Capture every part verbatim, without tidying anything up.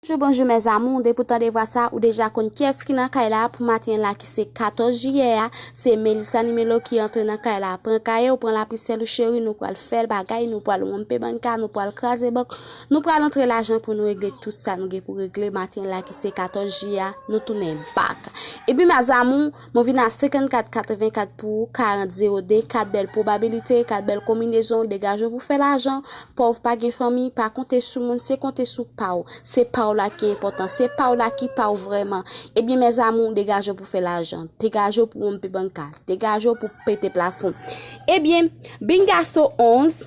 Bonjou, bonjou, mes amours. Depi w tande vwa sa, ou deja konn kiyès ki nan kay la pou maten la ki se katòz jiyè a. Se Melissa Nimelo ki antre nan kay la. Pran kaye w, pran lapisyèl ou, cheri, nou pral fè bagay, nou pral wonpe banka, nou pral kraze bank, nou pral antre lajan pou nou regle tout sa nou gen pou regle maten la ki se katòz jiyè a. Nou tounen back. Epi, mes amours, mwen vin a senkannkat katrevenkat pou ou, karant zewo de, kat bèl pwobabilite, kat bèl konbinezon, degaje w pou fè lajan, pòv pa gen fanmi, pa konte sou moun, se konte sou pa w. Se pa w la ki enpòtan, se pa w la ki pa w vrèman. Ebyen, mes amours, degaje w pou fè lajan, degaje w pou wonpe banka, degaje w pou pete plafon. Ebyen, bingaso onz,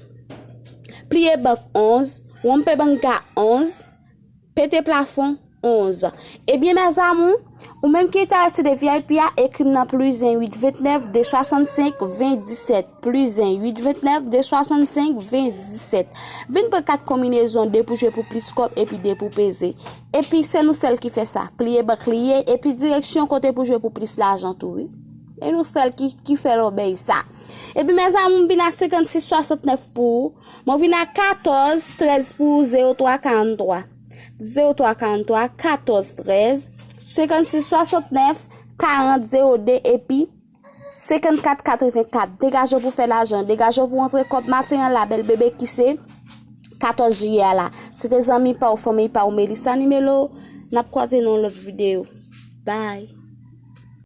pliye bank onz, wonpe banka onz, pete plafon onz. Ebyen, mes amours, ou menm ki enterese de V I P a, ekri m nan plis en uit ventnèf de swasannsenk ven disèt, plis en uit ventnèf de swasannsenk ven disèt. Vin pran kat konbinezon, de pou jwe pou plis kòb epi de pou peze. Epi se nou sèl ki fè sa. Pliye bank li ye, epi direksyon kote pou jwe pou plis lajan tou, wi. E nou sèl ki, ki fè lòbèy sa. Epi, mes amours, m vin a senkannsis swasantnèf pou ou. Mwen vin a katòz trèz pou ou, zewo twa karant twa. Zewo twa karant twa, katòz trèz, senkannsis swasantnèf, karant zewo de, epi senkannkat katrevenkat. Degaje w pou fè lajan, degaje w pou antre kòb maten an la, bèl bebe ki se katòz jiyè a la. Se te zanmi pa w, fanmi pa w, Melissa Nimelo. N ap kwaze nan yon lòt videyo. Bye.